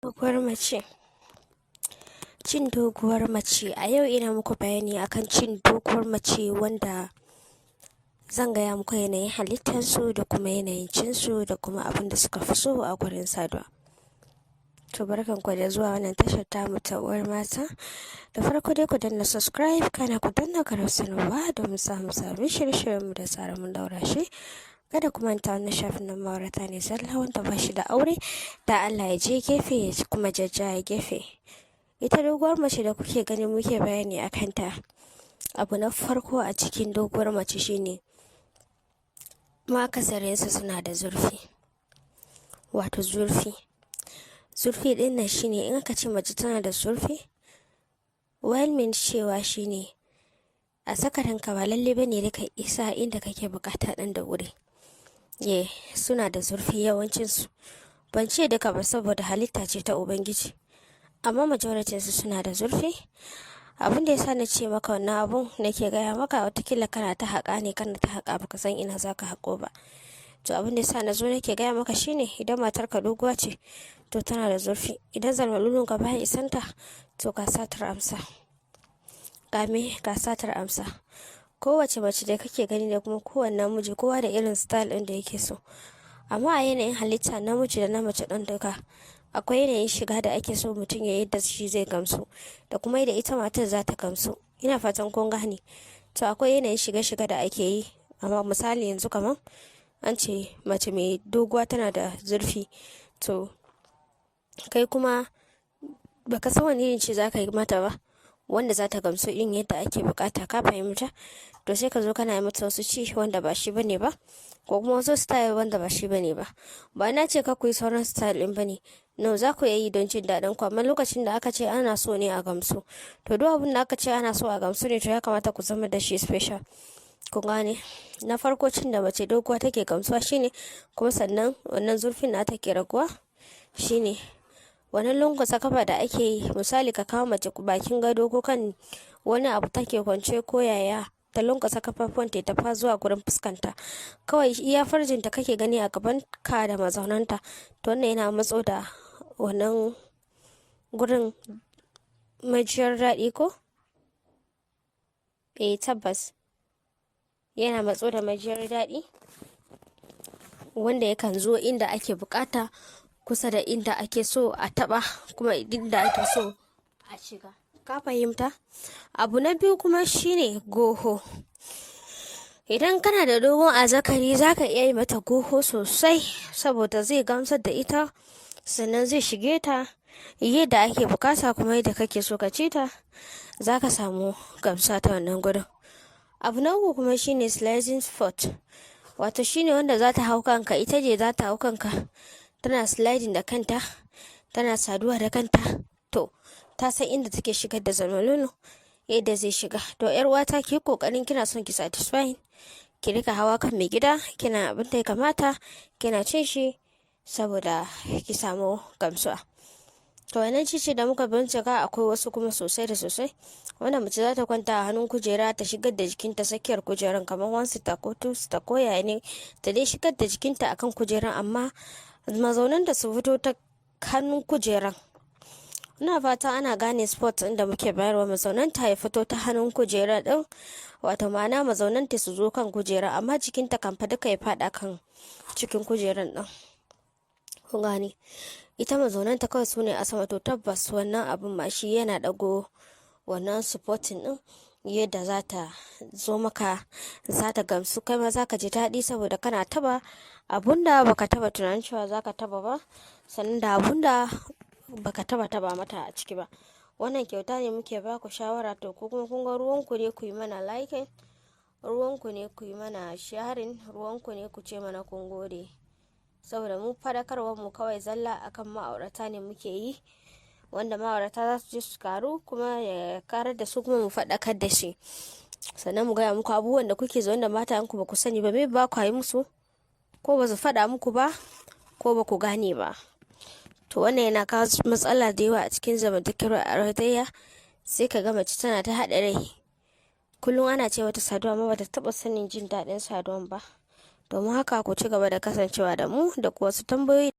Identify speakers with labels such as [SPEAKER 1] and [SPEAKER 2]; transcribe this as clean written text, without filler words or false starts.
[SPEAKER 1] Doguwar mace. Cin doguwar mace. A yau ina muku bayani akan cin doguwar mace, wanda zan gaya muku yanayin halittarsu da kuma yanayin cinsu da kuma abin da suka fi so a gurin saduwa. To, barkan ku da zuwa wannan tashar tamu ta Uwar Mata. Da farko dai ku danna subscribe, kana ku danna karar sanarwa domin samun sabbin shirye-shiryenmu da zarar mun daura shi. Kada ku manta, wannan shafin na ma'aurata ne zalla. Wanda ba shi da aure, da Allah ya je gefe ya kuma jajjaya gefe. Ita doguwar mace da kuke gani muke bayani a kanta. Abu na farko a cikin doguwar mace shine makasarinsu suna da zurfi. Wato zurfi. Zurfi ɗin nan shine, in aka ce mace tana da zurfi, well mean cewa shine a sakaranka ba lalle bane da ka isa inda kake bukata ɗin da wuri. Yeah, suna da zurfi yawancinsu. Ban ce duka ba saboda halitta ce ta Ubangiji. Amma majority su suna da zurfi. Abin da yasa na ce maka wannan abun nake gaya maka, watakila kana ta haƙa ne, kana ta haƙa, baka san ina za ka haƙo ba. To, abin da yasa na zo nake gaya maka shine, idan matarka doguwa ce, to tana da zurfi. Idan zalmalulun ka baya isanta, to ka satar amsa. Ga me? Ga satar amsa. Kowace mace da kake gani da kuma kowane namiji, kowa da irin style ɗin da yake so. Amma a yanayin halitta namiji da na mace ɗin duka, akwai yanayin shiga da ake so mutum ya yi da shi zai gamsu, da kuma yadda ita matar za ta gamsu. Ina fatan kun gane. To, akwai yanayin shiga-shiga da ake yi. Amma misali yanzu, kaman an ce mace mai doguwa tana da zurfi, to kai kuma baka san wani irin ci za ka yi mata ba wanda za ta gamsu irin yadda ake bukata, ka fahimta? To, sai ka zo kana yi mata wasu ci wanda ba shi bane ba, ko kuma wasu style wanda ba shi bane ba. Ba na ce ka ku yi sauran style ɗin bane, no, za ku yi don jin daɗin ku. Amma lokacin da aka ce ana so ne a gamsu, to duk abin da aka ce ana so a gamsu ne, to ya kamata ku zama da shi special. Kun gane? Na farko, cin da mace doguwa take gamsuwa shine, kuma sannan wannan zurfin na take raguwa, shine wannan lankwasa kafa da ake yi. Misali, ka kawo mace bakin gado ko kan wani abu take kwance ko yaya, ta lankwasa kafafuwan ta tafa zuwa gurin fuskanta, kawai iya farjinta kake gani a gaban ka da mazaunanta. To, wannan yana matso da wannan gurin majiyar daɗi ko? Eh, tabbas yana matso da majiyar daɗi, wanda yakan zo inda ake bukata, kusa da inda ake so a taba, kuma inda ake so a shiga. Ka fahimta? Abu na biyu kuma shine goho. Idan kana da dogon azzakari, za ka iya yi mata goho sosai, saboda zai gamsar da ita, sannan zai shige ta yadda ake bukata, kuma yadda kake so ka ci ta, za ka samu gamsa ta wannan gurin. Abu na uku kuma shine sliding spot, wato shine wanda za ta hau kanka, ita ce za ta hau kanka, tana sliding da kanta, tana saduwa da kanta. To, ta san inda take shigar da zalmalolo, yadda zai shiga. To, yar uwata, ki kokarin kina son ki satisfy, ki rika hawa kan mai gida, kina abin da ya kamata, kina cin shi saboda ki samu gamsuwa. To, wannan cici da muka bincika, akwai wasu kuma sosai da sosai wanda mace za ta kwanta a hannun kujera, ta shigar da jikinta tsakiyar kujeran, kamar one seater ko two seater ko yaya ne, ta dai shigar da jikinta akan kujeran, amma mazaunan da su fito ta hannun kujeran. Ina fata ana gane spot ɗin da muke bayarwa. Mazaunan ta ya fito ta hannun kujera ɗin, wato ma'ana mazaunan ta su zo kan kujera, amma jikinta kan fa duka ya faɗa kan cikin kujeran ɗin. Kun gane? Ita mazaunanta kawai su ne a sama. To, tabbas wannan abin ma shi yana ɗago wannan supporting ɗin, yadda za ta zo maka, za ta gamsu, kai ma za ka ji daɗi, saboda kana taba abun da baka taba tunanin cewa za ka taba ba, sannan da abun da baka taba taba mata a ciki ba. Wannan kyauta ne muke baku shawara. To, ko kuma kun ga, ruwanku ne ku yi mana liking, ruwanku ne ku yi mana sharing, ruwanku ne ku ce mana kun gode, saboda mu fadakarwar mu kawai zalla akan ma'aurata ne muke yi, wanda ma'aurata za su je su karu, kuma ya karar da su, kuma mu faɗakar da shi, sannan mu gaya muku abubuwan da kuke zaune da mata ku ba ku sani ba, me ba ku yi musu, ko ba su faɗa muku ba, ko ba ku gane ba. To, wannan yana kawo matsala da yawa a cikin zamantakewar auratayya. Sai ka ga mace tana ta haɗa rai, kullum ana ce wata saduwa, amma bata taɓa sanin jin daɗin saduwan ba. Domin haka, ku ci gaba da kasancewa da mu da wasu tambayoyi.